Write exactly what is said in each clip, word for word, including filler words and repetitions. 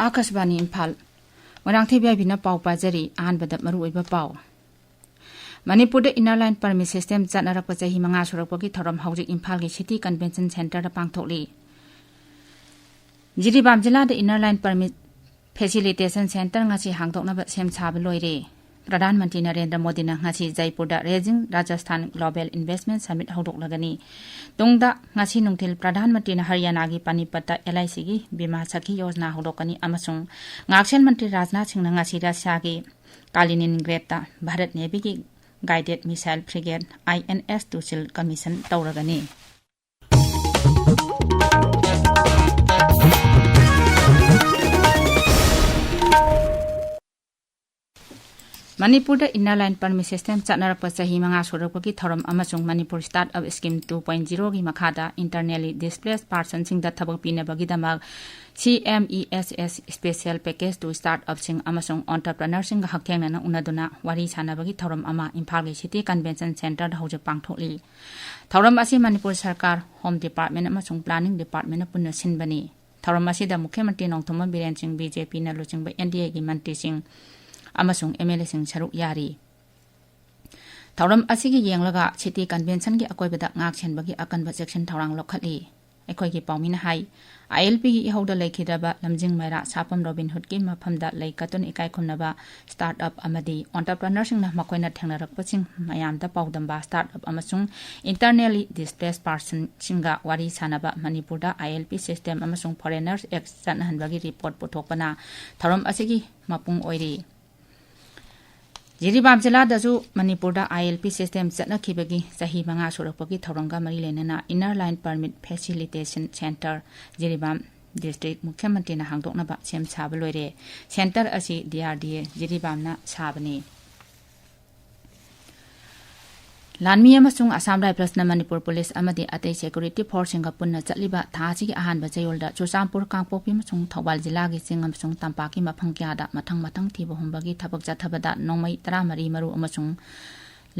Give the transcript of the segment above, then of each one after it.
ꯑꯥꯀꯥꯁꯕꯥꯅꯤ Imphal. ꯃꯣꯏꯔꯥꯡꯊꯣꯏ B ꯑꯥꯏ ꯕꯤꯅ ꯄꯥꯎ ꯄꯥꯖꯔꯤ꯫ ꯑꯍꯥꯟꯕꯗ ꯃꯔꯨꯑꯣꯏꯕ ꯄꯥꯎ꯫ ꯃꯅꯤꯄꯨꯔꯗ Inner Line Permit System ꯆꯠꯅꯔꯛꯄ ꯆꯍꯤ ꯃꯉꯥ ꯁꯨꯔꯛꯄꯒꯤ ꯊꯧꯔꯝ ꯍꯧꯖꯤꯛ ꯏꯝꯐꯥꯜꯒꯤ City Convention Centreꯗ ꯄꯥꯡꯊꯣꯛꯂꯤ꯫ ꯖꯤꯔꯤꯕꯥꯝ ꯖꯤꯂꯥꯗ Inner Line Permit Facilitation Centre ꯉꯁꯤ ꯍꯥꯡꯗꯣꯛꯅꯕ ꯁꯦꯝ ꯁꯥꯕ ꯂꯣꯏꯔꯦ꯫ ꯄ꯭ꯔꯙꯥꯟ ꯃꯟꯇ꯭ꯔꯤ ꯅꯔꯦꯟꯗ꯭ꯔ ꯃꯣꯗꯤꯅ ꯉꯁꯤ ꯖꯩꯄꯨꯔꯗ Raising Rajasthan Global Investment Summit ꯍꯧꯗꯣꯛꯂꯒꯅꯤ꯫ ꯇꯨꯡꯗ ꯉꯁꯤ ꯅꯨꯡꯊꯤꯜ ꯄ꯭ꯔꯙꯥꯟ ꯃꯟꯇ꯭ꯔꯤꯅ ꯍꯔꯤꯌꯥꯅꯥꯒꯤ ꯄꯥꯅꯤꯄꯠꯇ L I Cꯒꯤ Bima Sakhi Yojana ꯍꯧꯗꯣꯛꯀꯅꯤ ꯑꯃꯁꯨꯡ ꯉꯥꯛꯁꯦꯜ ꯃꯟꯇ꯭ꯔꯤ ꯔꯥꯖꯅꯥꯊ ꯁꯤꯡꯅ ꯉꯁꯤ ꯔꯁꯤꯌꯥꯒꯤ ꯀꯥꯂꯤꯅꯤꯟꯒ꯭ꯔꯦꯗꯇ Bharat ꯅꯦꯚꯤꯒꯤ Guided Missile Frigate I N S Tuchel commission ꯇꯧꯔꯒꯅꯤ꯫ ꯃꯅꯤꯄꯨꯔꯗ Inner Line Permit System ꯆꯠꯅꯔꯛꯄ ꯆꯍꯤ ꯃꯉꯥ ꯁꯨꯔꯛꯄꯒꯤ ꯊꯧꯔꯝ ꯑꯃꯁꯨꯡ Manipur Startup Scheme two point zeroꯒꯤ ꯃꯈꯥꯗ internally displaced personꯁꯤꯡꯗ ꯊꯕꯛ ꯄꯤꯅꯕꯒꯤꯗꯃꯛ C M E S S Special Package to Startupꯁꯤꯡ ꯑꯃꯁꯨꯡ entrepreneurꯁꯤꯡꯒ ꯍꯛꯊꯦꯡꯅꯅ ꯎꯅꯗꯨꯅ ꯋꯥꯔꯤ ꯁꯥꯅꯕꯒꯤ ꯊꯧꯔꯝ ꯑꯃ ꯏꯝꯐꯥꯜꯒꯤ City Convention Centreꯗ ꯍꯧꯖꯤꯛ ꯄꯥꯡꯊꯣꯛꯂꯤ꯫ ꯊꯧꯔꯝ ꯑꯁꯤ ꯃꯅꯤꯄꯨꯔ ꯁꯔꯀꯥꯔ, Home Department ꯑꯃꯁꯨꯡ Planning Departmentꯅ ꯄꯨꯟꯅ ꯁꯤꯟꯕꯅꯤ꯫ ꯊꯧꯔꯝ ꯑꯁꯤꯗ ꯃꯨꯈ꯭ꯌ ꯃꯟꯇ꯭ꯔꯤ ꯅꯣꯡꯊꯣꯝꯕꯝ ꯕꯤꯔꯦꯟ ꯁꯤꯡ, BJPꯅ ꯂꯨꯆꯤꯡꯕ N D Aꯒꯤ ꯃꯟꯇ꯭ꯔꯤꯁꯤꯡ ꯑꯃꯁꯨꯡ M L Aꯁꯤꯡ ꯁꯔꯨꯛ ꯌꯥꯔꯤ꯫ ꯊꯧꯔꯝ ꯑꯁꯤꯒꯤ ꯌꯦꯡꯂꯒ City Conventionꯒꯤ ꯑꯀꯣꯏꯕꯗ ꯉꯥꯛ ꯁꯦꯟꯕꯒꯤ ꯑꯀꯟꯕ ꯆꯦꯛꯁꯤꯟ ꯊꯧꯔꯥꯡ ꯂꯧꯈꯠꯂꯤ꯫ ꯑꯩꯈꯣꯏꯒꯤ ꯄꯥꯎꯃꯤꯅ ꯍꯥꯏ, ILPꯒꯤ ꯏꯍꯧꯗ ꯂꯩꯈꯤꯗ꯭ꯔꯕ ꯂꯝꯖꯤꯡ ꯃꯩꯔꯥ ꯁꯥꯄꯝ Robin Hoodꯀꯤ ꯃꯐꯝꯗ ꯂꯩ ꯀꯠꯇꯨꯅ ꯏꯀꯥꯏ ꯈꯨꯝꯅꯕ startup ꯑꯃꯗꯤ entrepreneurꯁꯤꯡꯅ ꯃꯈꯣꯏꯅ ꯊꯦꯡꯅꯔꯛꯄꯁꯤꯡ ꯃꯌꯥꯝꯗ ꯄꯥꯎꯗꯝꯕ startup ꯑꯃꯁꯨꯡ internally displaced personꯁꯤꯡꯒ ꯋꯥꯔꯤ ꯁꯥꯅꯕ ꯃꯅꯤꯄꯨꯔꯗ ILP system ꯑꯃꯁꯨꯡ Foreigners Act ꯆꯠꯅꯍꯟꯕꯒꯤ report ꯄꯨꯊꯣꯛꯄꯅ ꯊꯧꯔꯝ ꯑꯁꯤꯒꯤ ꯃꯄꯨꯡ ꯑꯣꯏꯔꯤ꯫ ꯖꯤꯔꯤꯕꯥꯝ ꯖꯤꯂꯥꯗꯁꯨ ꯃꯅꯤꯄꯨꯔꯗ ILP system ꯆꯠꯅꯈꯤꯕꯒꯤ ꯆꯍꯤ ꯃꯉꯥ ꯁꯨꯔꯛꯄꯒꯤ ꯊꯧꯔꯝꯒ ꯃꯔꯤ ꯂꯩꯅꯅ Inner Line Permit Facilitation Centre Jiribam district ꯃꯨꯈ꯭ꯌ ꯃꯟꯇ꯭ꯔꯤꯅ ꯍꯥꯡꯗꯣꯛꯅꯕ ꯁꯦꯝ ꯁꯥꯕ ꯂꯣꯏꯔꯦ꯫ Centre ꯑꯁꯤ DRDA ꯖꯤꯔꯤꯕꯥꯝꯅ ꯁꯥꯕꯅꯤ꯫ ꯂꯥꯟꯃꯤ ꯑꯃꯁꯨꯡ Assam Riflesꯅ ꯃꯅꯤꯄꯨꯔ ꯄꯨꯂꯤꯁ ꯑꯃꯗꯤ ꯑꯇꯩ security forceꯁꯤꯡꯒ ꯄꯨꯟꯅ ꯆꯠꯂꯤꯕ ꯊꯥ ꯑꯁꯤꯒꯤ ꯑꯍꯥꯟꯕ ꯆꯌꯣꯜꯗ ꯆꯨꯔꯆꯥꯟꯄꯨꯔ, ꯀꯥꯡꯄꯣꯛꯄꯤ ꯑꯃꯁꯨꯡ ꯊꯧꯕꯥꯜ ꯖꯤꯂꯥꯒꯤ ꯆꯤꯡ ꯑꯃꯁꯨꯡ ꯇꯝꯄꯥꯛꯀꯤ ꯃꯐꯝ ꯀꯌꯥꯗ ꯃꯊꯪ ꯃꯊꯪ ꯊꯤꯕ ꯍꯨꯝꯕꯒꯤ ꯊꯕꯛ ꯆꯠꯊꯕꯗ ꯅꯣꯡꯃꯩ ꯇꯔꯥꯃꯔꯤ ꯃꯔꯨ ꯑꯃꯁꯨꯡ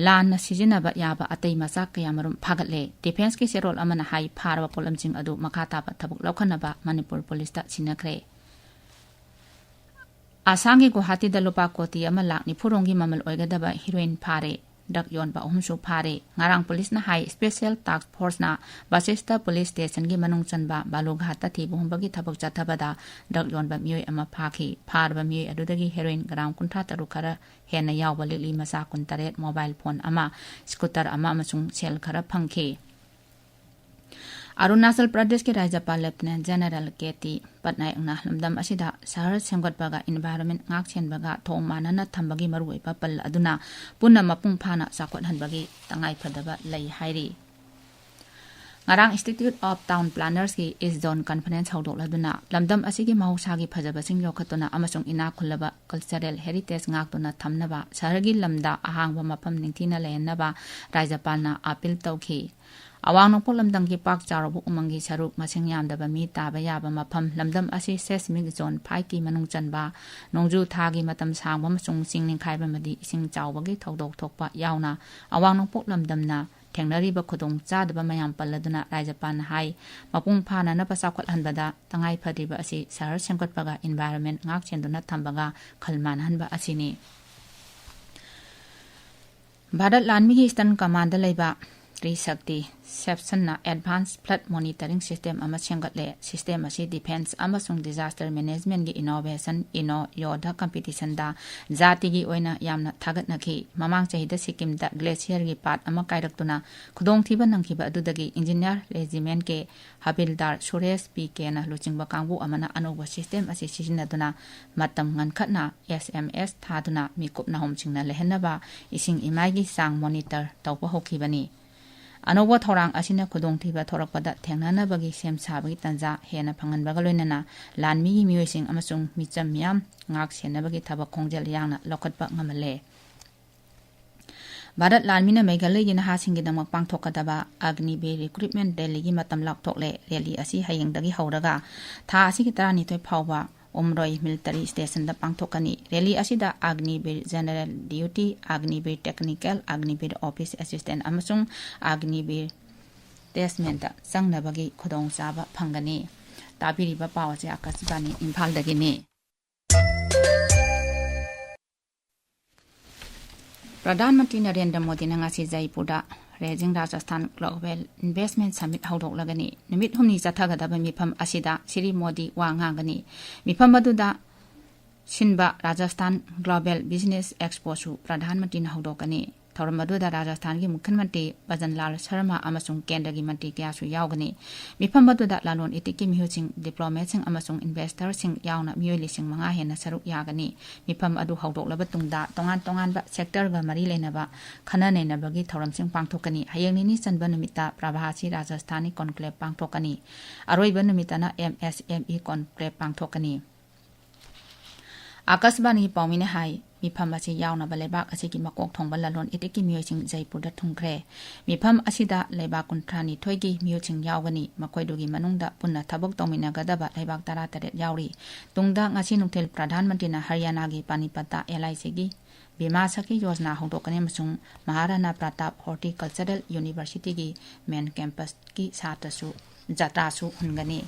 ꯂꯥꯟꯅ ꯁꯤꯖꯤꯟꯅꯕ ꯌꯥꯕ ꯑꯇꯩ ꯃꯆꯥꯛ ꯀꯌꯥꯃꯔꯨꯝ ꯐꯥꯒꯠꯂꯦ꯫ Defenceꯀꯤ ꯆꯦꯔꯣꯜ ꯑꯃꯅ ꯍꯥꯏ, ꯐꯥꯔꯕ ꯄꯣꯠꯂꯝꯁꯤꯡ ꯑꯗꯨ ꯃꯈꯥ ꯇꯥꯕ ꯊꯕꯛ ꯂꯧꯈꯠꯅꯕ ꯃꯅꯤꯄꯨꯔ ꯄꯨꯂꯤꯁꯇ ꯁꯤꯟꯅꯈ꯭ꯔꯦ꯫ ꯑꯁꯥꯝꯒꯤ ꯒꯨꯋꯥꯍꯥꯇꯤꯗ ꯂꯨꯄꯥ ꯀꯣꯇꯤ ꯑꯃ ꯂꯥꯛ ꯅꯤꯐꯨ ꯔꯣꯝꯒꯤ ꯃꯃꯜ ꯑꯣꯏꯒꯗꯕ ꯍꯤꯔꯣꯏꯟ ꯐꯥꯔꯦ꯫ ꯗ꯭ꯔꯒ ꯌꯣꯟꯕ ꯑꯍꯨꯝꯁꯨ ꯐꯥꯔꯦ꯫ ꯉꯔꯥꯡ ꯄꯨꯂꯤꯁꯅ ꯍꯥꯏ, ꯁ꯭ꯄꯦꯁꯦꯜ ꯇꯥꯁꯛ ꯐꯣꯔꯁꯅ ꯕꯁꯤꯁꯇ ꯄꯨꯂꯤꯁ ꯁ꯭ꯇꯦꯁꯟꯒꯤ ꯃꯅꯨꯡ ꯆꯟꯕ ꯕꯥꯂꯨꯒꯍꯥꯠꯇ ꯊꯤꯕ ꯍꯨꯝꯕꯒꯤ ꯊꯕꯛ ꯆꯠꯊꯕꯗ ꯗ꯭ꯔꯒ ꯌꯣꯟꯕ ꯃꯤꯑꯣꯏ ꯑꯃ ꯐꯥꯈꯤ꯫ ꯐꯥꯔꯕ ꯃꯤꯑꯣꯏ ꯑꯗꯨꯗꯒꯤ ꯍꯦꯔꯣꯏꯟ ꯒ꯭ꯔꯥꯝ ꯀꯨꯟꯊ꯭ꯔꯥ ꯇꯔꯨꯛ ꯈꯔ ꯍꯦꯟꯅ ꯌꯥꯎꯕ ꯂꯤꯛꯂꯤ ꯃꯆꯥ ꯀꯨꯟꯇꯔꯦꯠ, ꯃꯣꯕꯥꯏꯜ ꯐꯣꯟ ꯑꯃ, ꯁ꯭ꯀꯨꯇꯔ ꯑꯃ ꯑꯃꯁꯨꯡ ꯁꯦꯜ ꯈꯔ ꯐꯪꯈꯤ꯫ ꯑꯔꯨꯅꯥꯆꯜ ꯄ꯭ꯔꯗꯦꯁꯀꯤ ꯔꯥꯖ꯭ꯌꯄꯥꯜ ꯂꯦꯐꯇꯤꯅꯦꯟ ꯖꯦꯅꯔꯦꯜ ꯀꯦ ꯇꯤ ꯄꯠꯅꯥꯌꯛꯅ ꯂꯝꯗꯝ ꯑꯁꯤꯗ ꯁꯍꯔ ꯁꯦꯝꯒꯠꯄꯒ ꯏꯟꯚꯥꯏꯔꯣꯟꯃꯦꯟ ꯉꯥꯛ ꯁꯦꯟꯕꯒ ꯊꯣꯡ ꯃꯥꯟꯅꯅ ꯊꯝꯕꯒꯤ ꯃꯔꯨꯑꯣꯏꯕ ꯄꯜ ꯑꯗꯨꯅ ꯄꯨꯟꯅ ꯃꯄꯨꯡ ꯐꯥꯅ ꯆꯥꯎꯈꯠꯍꯟꯕꯒꯤ ꯇꯉꯥꯏꯐꯗꯕ ꯂꯩ ꯍꯥꯏꯔꯤ꯫ ꯉꯔꯥꯡ Institute of Town Plannersꯀꯤ East Zone Conference ꯍꯧꯗꯣꯛꯂꯗꯨꯅ ꯂꯝꯗꯝ ꯑꯁꯤꯒꯤ ꯃꯍꯧꯁꯥꯒꯤ ꯐꯖꯕꯁꯤꯡ ꯌꯣꯛꯈꯠꯇꯨꯅ ꯑꯃꯁꯨꯡ ꯏꯅꯥꯛ ꯈꯨꯜꯂꯕ cultural heritage ꯉꯥꯛꯇꯨꯅ ꯊꯝꯅꯕ, ꯁꯍꯔꯒꯤ ꯂꯝꯗ ꯑꯍꯥꯡꯕ ꯃꯐꯝ ꯅꯤꯡꯊꯤꯅ ꯂꯩꯍꯟꯅꯕ ꯔꯥꯖ꯭ꯌꯄꯥꯜꯅ ꯑꯥꯄꯤꯜ ꯇꯧꯈꯤ꯫ ꯑꯋꯥꯡ ꯅꯣꯡꯄꯣꯛ ꯂꯝꯗꯝꯒꯤ ꯄꯥꯛ ꯆꯥꯎꯔꯕ ꯎꯃꯪꯒꯤ ꯁꯔꯨꯛ ꯃꯁꯤꯡ ꯌꯥꯝꯗꯕ ꯃꯤ ꯇꯥꯕ ꯌꯥꯕ ꯃꯐꯝ, ꯂꯝꯗꯝ ꯑꯁꯤ seismic zone fiveꯀꯤ ꯃꯅꯨꯡ ꯆꯟꯕ, ꯅꯣꯡꯖꯨ ꯊꯥꯒꯤ ꯃꯇꯝ ꯁꯥꯡꯕ ꯑꯃꯁꯨꯡ ꯆꯤꯡ ꯅꯤꯡꯈꯥꯏꯕ ꯑꯃꯗꯤ ꯏꯁꯤꯡ ꯆꯥꯎꯕꯒꯤ ꯊꯧꯗꯣꯛ ꯊꯣꯛꯄ ꯌꯥꯎꯅ ꯑꯋꯥꯡ ꯅꯣꯡꯄꯣꯛ ꯂꯝꯗꯝꯅ ꯊꯦꯡꯅꯔꯤꯕ ꯈꯨꯗꯣꯡ ꯆꯥꯗꯕ ꯃꯌꯥꯝ ꯄꯜꯂꯗꯨꯅ ꯔꯥꯖ꯭ꯌꯄꯥꯜꯅ ꯍꯥꯏ, ꯃꯄꯨꯡ ꯐꯥꯅꯅꯕ ꯆꯥꯎꯈꯠꯍꯟꯕꯗ ꯇꯉꯥꯏ ꯐꯗ꯭ꯔꯤꯕ ꯑꯁꯤ ꯁꯍꯔ ꯁꯦꯝꯒꯠꯄꯒ environment ꯉꯥꯛ ꯁꯦꯟꯗꯨꯅ ꯊꯝꯕꯒ ꯈꯜ ꯃꯥꯟꯅꯍꯟꯕ ꯑꯁꯤꯅꯤ꯫ ꯚꯥꯔꯠ ꯂꯥꯟꯃꯤꯒꯤ Eastern Commandꯗ ꯂꯩꯕ ꯇ꯭ꯔꯤꯁꯛꯇꯤ ꯁꯦꯞꯁꯟꯅ advanced flood monitoring system ꯑꯃ ꯁꯦꯝꯒꯠꯂꯦ꯫ System ꯑꯁꯤ defence ꯑꯃꯁꯨꯡ disaster managementꯀꯤ innovation, ꯏꯅꯣ ꯌꯣꯙꯥ competitionꯗ ꯖꯥꯇꯤꯒꯤ ꯑꯣꯏꯅ ꯌꯥꯝꯅ ꯊꯥꯒꯠꯅꯈꯤ꯫ ꯃꯃꯥꯡ ꯆꯍꯤꯗ ꯁꯤꯛꯀꯤꯝꯗ glacierꯒꯤ ꯄꯥꯠ ꯑꯃ ꯀꯥꯏꯔꯛꯇꯨꯅ ꯈꯨꯗꯣꯡꯊꯤꯕ ꯅꯪꯈꯤꯕ ꯑꯗꯨꯗꯒꯤ Engineer Regimentꯀꯤ ꯍꯕꯤꯜꯗꯥꯔ ꯁꯨꯔꯦꯁ ꯄꯤ ꯀꯦꯅ ꯂꯨꯆꯤꯡꯕ ꯀꯥꯡꯕꯨ ꯑꯃꯅ ꯑꯅꯧꯕ system ꯑꯁꯤ ꯁꯤꯖꯤꯟꯅꯗꯨꯅ ꯃꯇꯝ ꯉꯟꯈꯠꯅ S M S ꯊꯥꯗꯨꯅ ꯃꯤꯀꯨꯞ ꯅꯥꯍꯨꯝꯁꯤꯡꯅ ꯂꯩꯍꯟꯅꯕ ꯏꯁꯤꯡ ꯏꯃꯥꯏꯒꯤ ꯆꯥꯡ monitor ꯇꯧꯕ ꯍꯧꯈꯤꯕꯅꯤ꯫ ꯑꯅꯧꯕ ꯊꯧꯔꯥꯡ ꯑꯁꯤꯅ ꯈꯨꯗꯣꯡꯊꯤꯕ ꯊꯣꯔꯛꯄꯗ ꯊꯦꯡꯅꯅꯕꯒꯤ ꯁꯦꯝ ꯁꯥꯕꯒꯤ ꯇꯥꯟꯖꯥ ꯍꯦꯟꯅ ꯐꯪꯍꯟꯕꯒ ꯂꯣꯏꯅꯅ ꯂꯥꯟꯃꯤꯒꯤ ꯃꯤꯑꯣꯏꯁꯤꯡ ꯑꯃꯁꯨꯡ ꯃꯤꯆꯝ ꯃꯤꯌꯥꯝ ꯉꯥꯛ ꯁꯦꯟꯅꯕꯒꯤ ꯊꯕꯛ ꯈꯣꯡꯖꯦꯜ ꯌꯥꯡꯅ ꯂꯧꯈꯠꯄ ꯉꯝꯍꯜꯂꯦ꯫ ꯚꯥꯔꯠ ꯂꯥꯟꯃꯤꯅ ꯃꯦꯘꯥꯂꯌꯒꯤ ꯅꯍꯥꯁꯤꯡꯒꯤꯗꯃꯛ ꯄꯥꯡꯊꯣꯛꯀꯗꯕ Agniveer Recruitment Rallyꯒꯤ ꯃꯇꯝ ꯂꯥꯎꯊꯣꯛꯂꯦ꯫ Rally ꯑꯁꯤ ꯍꯌꯦꯡꯗꯒꯤ ꯍꯧꯔꯒ ꯊꯥ ꯑꯁꯤꯒꯤ ꯇꯔꯥꯅꯤꯊꯣꯏ ꯐꯥꯎꯕ ꯎꯝꯔꯣꯏ Military Stationꯗ ꯄꯥꯡꯊꯣꯛꯀꯅꯤ꯫ Rally ꯑꯁꯤꯗ Agniveer General Duty, Agniveer Technical, Agniveer Office Assistant ꯑꯃꯁꯨꯡ Agniveer Detachmentꯇ ꯆꯪꯅꯕꯒꯤ ꯈꯨꯗꯣꯡꯆꯥꯕ ꯐꯪꯒꯅꯤ꯫ ꯇꯥꯕꯤꯔꯤꯕ ꯄꯥꯎ ꯑꯁꯤ ꯑꯀꯥꯁꯕꯥꯅꯤ ꯏꯝꯐꯥꯜꯗꯒꯤꯅꯤ꯫ ꯄ꯭ꯔꯙꯥꯟ ꯃꯟꯇ꯭ꯔꯤ ꯅꯔꯦꯟꯗ꯭ꯔ ꯃꯣꯗꯤꯅ ꯉꯁꯤ ꯖꯩꯄꯨꯔꯗ Raising Rajasthan Global Investment Summit ꯍꯧꯗꯣꯛꯂꯒꯅꯤ꯫ ꯅꯨꯃꯤꯠ ꯍꯨꯝꯅꯤ ꯆꯠꯊꯒꯗꯕ ꯃꯤꯐꯝ ꯑꯁꯤꯗ ꯁ꯭ꯔꯤ ꯃꯣꯗꯤ ꯋꯥ ꯉꯥꯡꯒꯅꯤ꯫ ꯃꯤꯐꯝ ꯑꯗꯨꯗ ꯁꯤꯟꯕ Rajasthan Global Business Expoꯁꯨ ꯄ꯭ꯔꯙꯥꯟ ꯃꯟꯇ꯭ꯔꯤꯅ ꯍꯧꯗꯣꯛꯀꯅꯤ꯫ ꯊꯧꯔꯝ ꯑꯗꯨꯗ ꯔꯥꯖꯁꯊꯥꯟꯒꯤ ꯃꯨꯈ꯭ꯌ ꯃꯟꯇ꯭ꯔꯤ ꯕꯖꯟꯂꯥꯜ ꯁꯔꯃ ꯑꯃꯁꯨꯡ ꯀꯦꯟꯗ꯭ꯔꯒꯤ ꯃꯟꯇ꯭ꯔꯤ ꯀꯌꯥꯁꯨ ꯌꯥꯎꯒꯅꯤ꯫ ꯃꯤꯐꯝ ꯑꯗꯨꯗ ꯂꯂꯣꯟ ꯏꯇꯤꯛꯀꯤ ꯃꯤꯍꯨꯠꯁꯤꯡ, diplomatꯁꯤꯡ ꯑꯃꯁꯨꯡ investorꯁꯤꯡ ꯌꯥꯎꯅ ꯃꯤꯑꯣꯏ ꯂꯤꯁꯤꯡ ꯃꯉꯥ ꯍꯦꯟꯅ ꯁꯔꯨꯛ ꯌꯥꯒꯅꯤ꯫ ꯃꯤꯐꯝ ꯑꯗꯨ ꯍꯧꯗꯣꯛꯂꯕ ꯇꯨꯡꯗ ꯇꯣꯉꯥꯟ ꯇꯣꯉꯥꯟꯕ sectorꯒ ꯃꯔꯤ ꯂꯩꯅꯕ ꯈꯟꯅ ꯅꯩꯅꯕꯒꯤ ꯊꯧꯔꯝꯁꯤꯡ ꯄꯥꯡꯊꯣꯛꯀꯅꯤ꯫ ꯍꯌꯦꯡ ꯅꯤꯅꯤ ꯆꯟꯕ ꯅꯨꯃꯤꯠꯇ Prabhasi Rajasthani Conclave ꯄꯥꯡꯊꯣꯛꯀꯅꯤ꯫ ꯑꯔꯣꯏꯕ ꯅꯨꯃꯤꯠꯇꯅ MSME Conclave ꯄꯥꯡꯊꯣꯛꯀꯅꯤ꯫ ꯑꯥꯀꯥꯁꯕꯥꯅꯤꯒꯤ ꯄꯥꯎꯃꯤꯅ ꯍꯥꯏ, ꯃꯤꯐꯝ ꯑꯁꯤ ꯌꯥꯎꯅꯕ ꯂꯩꯕꯥꯛ ꯑꯁꯤꯒꯤ ꯃꯀꯣꯛ ꯊꯣꯡꯕ ꯂꯂꯣꯟ ꯏꯇꯤꯛꯀꯤ ꯃꯤꯑꯣꯏꯁꯤꯡ ꯖꯩꯄꯨꯔꯗ ꯊꯨꯡꯈ꯭ꯔꯦ꯫ ꯃꯤꯐꯝ ꯑꯁꯤꯗ ꯂꯩꯕꯥꯛ ꯀꯨꯟꯊ꯭ꯔꯥꯅꯤꯊꯣꯏꯒꯤ ꯃꯤꯍꯨꯠꯁꯤꯡ ꯌꯥꯎꯒꯅꯤ꯫ ꯃꯈꯣꯏꯗꯨꯒꯤ ꯃꯅꯨꯡꯗ ꯄꯨꯟꯅ ꯊꯕꯛ ꯇꯧꯃꯤꯟꯅꯒꯗꯕ ꯂꯩꯕꯥꯛ ꯇꯔꯥꯇꯔꯦꯠ ꯌꯥꯎꯔꯤ꯫ ꯇꯨꯡꯗ ꯉꯁꯤ ꯅꯨꯡꯊꯤꯜ ꯄ꯭ꯔꯙꯥꯟ ꯃꯟꯇ꯭ꯔꯤꯅ ꯍꯔꯤꯌꯥꯅꯥꯒꯤ ꯄꯥꯅꯤꯄꯠꯇ LICꯒꯤ ꯕꯤꯃꯥ ꯁꯈꯤ ꯌꯣꯖꯅꯥ ꯍꯧꯗꯣꯛꯀꯅꯤ ꯑꯃꯁꯨꯡ ꯃꯍꯥꯔꯥꯅꯥ ꯄ꯭ꯔꯇꯥꯞ Horticultural Universityꯒꯤ main campusꯀꯤ ꯁꯥꯇ꯭ꯔꯁꯨ ꯖꯇ꯭ꯔꯥꯁꯨ ꯍꯨꯟꯒꯅꯤ꯫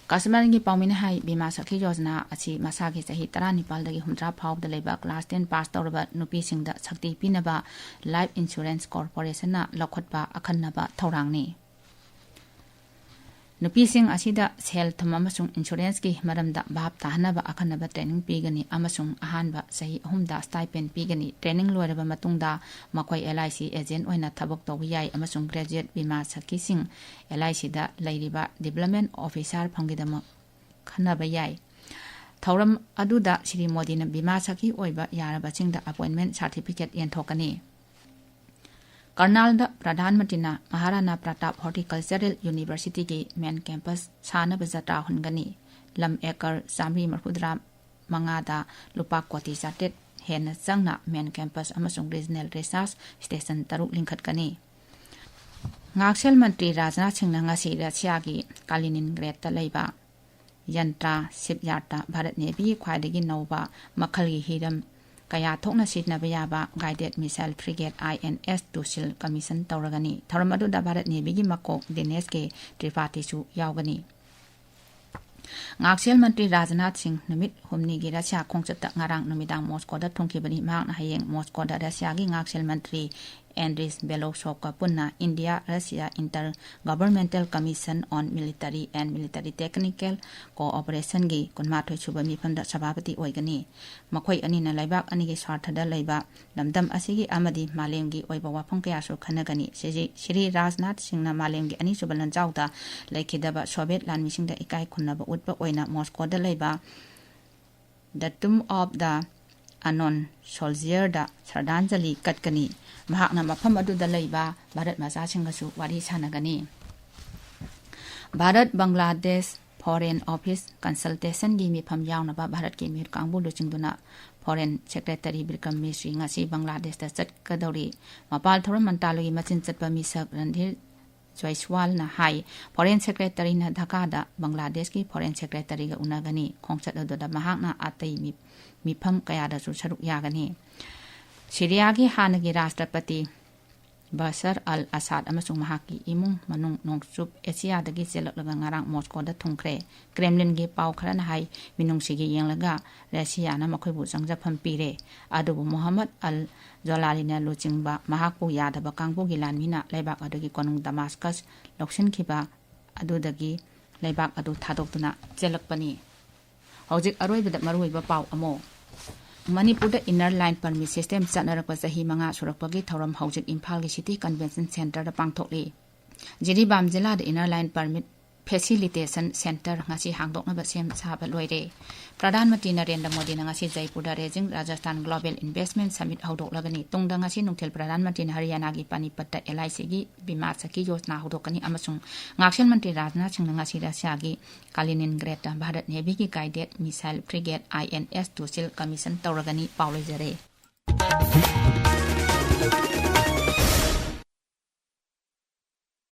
ꯀꯥꯁꯃꯤꯔꯒꯤ ꯄꯥꯎꯃꯤꯅ ꯍꯥꯏ, ꯕꯤꯃꯥ ꯁꯈꯤ ꯌꯣꯖꯅꯥ ꯑꯁꯤ ꯃꯁꯥꯒꯤ ꯆꯍꯤ ꯇꯔꯥꯅꯤꯄꯥꯜꯗꯒꯤ ꯍꯨꯝꯗ꯭ꯔꯥ ꯐꯥꯎꯕꯗ ꯂꯩꯕ class ten pass ꯇꯧꯔꯕ ꯅꯨꯄꯤꯁꯤꯡꯗ ꯁꯛꯇꯤ ꯄꯤꯅꯕ Life Insurance Corporationꯅ ꯂꯧꯈꯠꯄ ꯑꯈꯟꯅꯕ ꯊꯧꯔꯥꯡꯅꯤ꯫ ꯅꯨꯄꯤꯁꯤꯡ ꯑꯁꯤꯗ ꯁꯦꯜ ꯊꯨꯝ ꯑꯃꯁꯨꯡ insuranceꯀꯤ ꯃꯔꯝꯗ ꯚꯥꯞ ꯇꯥꯍꯟꯅꯕ ꯑꯈꯟꯅꯕ training ꯄꯤꯒꯅꯤ ꯑꯃꯁꯨꯡ ꯑꯍꯥꯟꯕ ꯆꯍꯤ ꯑꯍꯨꯝꯗ stipend ꯄꯤꯒꯅꯤ꯫ Training ꯂꯣꯏꯔꯕ ꯃꯇꯨꯡꯗ ꯃꯈꯣꯏ LIC agent ꯑꯣꯏꯅ ꯊꯕꯛ ꯇꯧꯕ ꯌꯥꯏ ꯑꯃꯁꯨꯡ graduate ꯕꯤꯃꯥ ꯁꯈꯤꯁꯤꯡ LICꯗ ꯂꯩꯔꯤꯕ development officer ꯐꯪꯒꯤꯗꯃꯛ ꯈꯟꯅꯕ ꯌꯥꯏ꯫ ꯊꯧꯔꯝ ꯑꯗꯨꯗ ꯁ꯭ꯔꯤ ꯃꯣꯗꯤꯅ ꯕꯤꯃꯥ ꯁꯈꯤ ꯑꯣꯏꯕ ꯌꯥꯔꯕꯁꯤꯡꯗ appointment certificate ꯌꯦꯟꯊꯣꯛꯀꯅꯤ꯫ ꯀꯔꯅꯥꯜꯗ ꯄ꯭ꯔꯙꯥꯟ ꯃꯟꯇ꯭ꯔꯤꯅ ꯃꯍꯥꯔꯥꯅꯥ ꯄ꯭ꯔꯇꯥꯞ Horticultural Universityꯒꯤ main campus ꯁꯥꯅꯕ ꯖꯇ꯭ꯔꯥ ꯍꯨꯟꯒꯅꯤ꯫ ꯂꯝ acre ꯆꯥꯃꯔꯤ ꯃꯔꯤꯐꯨꯇꯔꯥ ꯃꯉꯥꯗ ꯂꯨꯄꯥ ꯀꯣꯇꯤ ꯆꯥꯇ꯭ꯔꯦꯠ ꯍꯦꯟꯅ ꯆꯪꯅ main campus ꯑꯃꯁꯨꯡ regional research station ꯇꯔꯨꯛ ꯂꯤꯡꯈꯠꯀꯅꯤ꯫ ꯉꯥꯛꯁꯦꯜ ꯃꯟꯇ꯭ꯔꯤ ꯔꯥꯖꯅꯥꯊ ꯁꯤꯡꯅ ꯉꯁꯤ ꯔꯁꯤꯌꯥꯒꯤ ꯀꯥꯂꯤꯅꯤꯟꯒ꯭ꯔꯦꯗꯇ ꯂꯩꯕ ꯌꯟꯇ꯭ꯔꯥ shipyardꯇ ꯚꯥꯔꯠ Navyꯒꯤ ꯈ꯭ꯋꯥꯏꯗꯒꯤ ꯅꯧꯕ ꯃꯈꯜꯒꯤ ꯍꯤꯔꯝ ꯀꯌꯥ ꯊꯣꯛꯅ ꯁꯤꯖꯤꯟꯅꯕ ꯌꯥꯕ guided missile frigate INS Tushil commission ꯇꯧꯔꯒꯅꯤ꯫ ꯊꯧꯔꯝ ꯑꯗꯨꯗ ꯚꯥꯔꯠ Navyꯒꯤ ꯃꯀꯣꯛ ꯗꯤꯅꯦꯁ ꯀꯦ ꯇ꯭ꯔꯤꯄꯥꯊꯤꯁꯨ ꯌꯥꯎꯒꯅꯤ꯫ ꯉꯥꯛꯁꯦꯜ ꯃꯟꯇ꯭ꯔꯤ ꯔꯥꯖꯅꯥꯊ ꯁꯤꯡ ꯅꯨꯃꯤꯠ ꯍꯨꯝꯅꯤꯒꯤ ꯔꯁꯤꯌꯥ ꯈꯣꯡꯆꯠꯇ ꯉꯔꯥꯡ ꯅꯨꯃꯤꯗꯥꯡ ꯃꯣꯁꯀꯣꯗ ꯊꯨꯡꯈꯤꯕꯅꯤ꯫ ꯃꯍꯥꯛꯅ ꯍꯌꯦꯡ ꯃꯣꯁꯀꯣꯗ ꯔꯁꯤꯌꯥꯒꯤ ꯉꯥꯛꯁꯦꯜ ꯃꯟꯇ꯭ꯔꯤ ꯑꯦꯟꯗ꯭ꯔꯤꯁ ꯕꯦꯂꯣꯁꯣꯞꯀ ꯄꯨꯟꯅ India Russia Inter Governmental Commission on Military and Military Technical Cooperation ꯒꯤ ꯀꯨꯟꯃꯥꯊꯣꯏ ꯁꯨꯕ ꯃꯤꯐꯝꯗ ꯁꯚꯥꯄꯇꯤ ꯑꯣꯏꯒꯅꯤ꯫ ꯃꯈꯣꯏ ꯑꯅꯤꯅ ꯂꯩꯕꯥꯛ ꯑꯅꯤꯒꯤ ꯁ꯭ꯋꯥꯔꯊꯗ ꯂꯩꯕ ꯂꯝꯗꯝ ꯑꯁꯤꯒꯤ ꯑꯃꯗꯤ ꯃꯥꯂꯦꯝꯒꯤ ꯑꯣꯏꯕ ꯋꯥꯐꯝ ꯀꯌꯥꯁꯨ ꯈꯟꯅꯒꯅꯤ꯫ ꯁꯤꯖꯤ-, ꯁ꯭ꯔꯤ ꯔꯥꯖꯅꯥꯊ ꯁꯤꯡꯅ ꯃꯥꯂꯦꯝꯒꯤ ꯑꯅꯤꯁꯨꯕ ꯂꯥꯟꯖꯥꯎꯗ ꯂꯩꯈꯤꯗꯕ ꯁꯣꯚꯤꯌꯦꯠ ꯂꯥꯟꯃꯤꯁꯤꯡꯗ ꯏꯀꯥꯏ ꯈꯨꯝꯅꯕ ꯎꯠꯄ ꯑꯣꯏꯅ ꯃꯣꯁꯀꯣꯗ ꯂꯩꯕ The Tomb of the Unknown Soldier ꯗ ꯁ꯭ꯔꯗꯥꯟꯖꯂꯤ ꯀꯠꯀꯅꯤ꯫ ꯃꯍꯥꯛꯅ ꯃꯐꯝ ꯑꯗꯨꯗ ꯂꯩꯕ ꯚꯥꯔꯠ ꯃꯆꯥꯁꯤꯡꯒꯁꯨ ꯋꯥꯔꯤ ꯁꯥꯟꯅꯒꯅꯤ꯫ Bharat Bangladesh Foreign Office Consultation ꯒꯤ ꯃꯤꯐꯝ ꯌꯥꯎꯅꯕ ꯚꯥꯔꯠꯀꯤ ꯃꯤꯍꯨꯠ ꯀꯥꯡꯕꯨ ꯂꯨꯆꯤꯡꯗꯨꯅ Foreign Secretary ꯕꯤꯀ꯭ꯔꯝ ꯃꯤꯁ꯭ꯔꯤ ꯉꯁꯤ ꯕꯪꯒ꯭ꯂꯥꯗꯦꯁꯇ ꯆꯠꯀꯗꯧꯔꯤ꯫ ꯃꯄꯥꯜ ꯊꯧꯔꯝ ꯃꯟꯇ꯭ꯔꯥꯂꯣꯏꯒꯤ ꯃꯆꯤꯟ ꯆꯠꯄ ꯃꯤꯁꯛ ꯔꯟꯙꯤꯔ ꯖꯣꯏꯁ꯭ꯋꯥꯜꯅ ꯍꯥꯏ, Foreign Secretary ꯅ ꯙꯥꯀꯥꯗ ꯕꯪꯒ꯭ꯂꯥꯗꯦꯁꯀꯤ Foreign Secretary ꯒ ꯎꯅꯒꯅꯤ꯫ ꯈꯣꯡꯆꯠ ꯑꯗꯨꯗ ꯃꯍꯥꯛꯅ ꯑꯇꯩ ꯃꯤ-, ꯃꯤꯐꯝ ꯀꯌꯥꯗꯁꯨ ꯁꯔꯨꯛ ꯌꯥꯒꯅꯤ꯫ ꯁꯤꯔꯤꯌꯥꯒꯤ ꯍꯥꯟꯅꯒꯤ ꯔꯥꯁꯇ꯭ꯔꯄꯇꯤ ꯕꯁꯔ ꯑꯜ ꯑꯁꯥꯗ ꯑꯃꯁꯨꯡ ꯃꯍꯥꯛꯀꯤ ꯏꯃꯨꯡ ꯃꯅꯨꯡ ꯅꯣꯡꯆꯨꯞ ꯑꯦꯁꯤꯌꯥꯗꯒꯤ ꯆꯦꯜꯂꯛꯂꯒ ꯉꯔꯥꯡ ꯃꯣꯁꯀꯣꯗ ꯊꯨꯡꯈ꯭ꯔꯦ꯫ ꯀ꯭ꯔꯦꯝꯂꯤꯟꯒꯤ ꯄꯥꯎ ꯈꯔꯅ ꯍꯥꯏ, ꯃꯤꯅꯨꯡꯁꯤꯒꯤ ꯌꯦꯡꯂꯒ ꯔꯁꯤꯌꯥꯅ ꯃꯈꯣꯏꯕꯨ ꯆꯪꯖꯐꯝ ꯄꯤꯔꯦ꯫ ꯑꯗꯨꯕꯨ ꯃꯣꯍꯝꯃꯗ ꯑꯜ ꯖꯣꯂꯥꯂꯤꯅ ꯂꯨꯆꯤꯡꯕ ꯃꯍꯥꯛꯄꯨ ꯌꯥꯗꯕ ꯀꯥꯡꯕꯨꯒꯤ ꯂꯥꯟꯃꯤꯅ ꯂꯩꯕꯥꯛ ꯑꯗꯨꯒꯤ ꯀꯣꯅꯨꯡ ꯗꯃꯥꯁꯀꯁ ꯂꯧꯁꯤꯟꯈꯤꯕ ꯑꯗꯨꯗꯒꯤ ꯂꯩꯕꯥꯛ ꯑꯗꯨ ꯊꯥꯗꯣꯛꯇꯨꯅ ꯆꯦꯜꯂꯛꯄꯅꯤ꯫ ꯍꯧꯖꯤꯛ ꯑꯔꯣꯏꯕꯗ ꯃꯔꯨꯑꯣꯏꯕ ꯄꯥꯎ ꯑꯃ꯫ ꯃꯅꯤꯄꯨꯔꯗ Inner Line Permit System ꯆꯠꯅꯔꯛꯄ ꯆꯍꯤ ꯃꯉꯥ ꯁꯨꯔꯛꯄꯒꯤ ꯊꯧꯔꯝ ꯍꯧꯖꯤꯛ ꯏꯝꯐꯥꯜꯒꯤ City Convention Centre ꯗ ꯄꯥꯡꯊꯣꯛꯂꯤ꯫ ꯖꯤꯔꯤꯕꯥꯝ ꯖꯤꯂꯥꯗ Inner Line Permit Facilitation Centre ꯉꯁꯤ ꯍꯥꯡꯗꯣꯛꯅꯕ ꯁꯦꯝ ꯁꯥꯕ ꯂꯣꯏꯔꯦ꯫ ꯄ꯭ꯔꯙꯥꯟ ꯃꯟꯇ꯭ꯔꯤ ꯅꯔꯦꯟꯗ꯭ꯔ ꯃꯣꯗꯤꯅ ꯉꯁꯤ ꯖꯩꯄꯨꯔꯗ Raising Rajasthan Global Investment Summit ꯍꯧꯗꯣꯛꯂꯒꯅꯤ꯫ ꯇꯨꯡꯗ ꯉꯁꯤ ꯅꯨꯡꯊꯤꯜ ꯄ꯭ꯔꯙꯥꯟ ꯃꯟꯇ꯭ꯔꯤꯅ ꯍꯔꯤꯌꯥꯅꯥꯒꯤ ꯄꯥꯅꯤꯄꯠꯇ ꯑꯦꯜ ꯑꯥꯏ ꯁꯤꯒꯤ ꯕꯤꯃꯥ ꯁꯈꯤ ꯌꯣꯖꯅꯥ ꯍꯧꯗꯣꯛꯀꯅꯤ ꯑꯃꯁꯨꯡ ꯉꯥꯛꯁꯦꯜ ꯃꯟꯇ꯭ꯔꯤ ꯔꯥꯖꯅꯥꯊ ꯁꯤꯡꯅ ꯉꯁꯤ ꯔꯁꯤꯌꯥꯒꯤ ꯀꯥꯂꯤꯅꯤꯟꯒ꯭ꯔꯦꯗꯇ Bharat ꯅꯦꯚꯤꯒꯤ Guided Missile Frigate I N S Tushil commission ꯇꯧꯔꯒꯅꯤ꯫ ꯄꯥꯎ ꯂꯣꯏꯖꯔꯦ꯫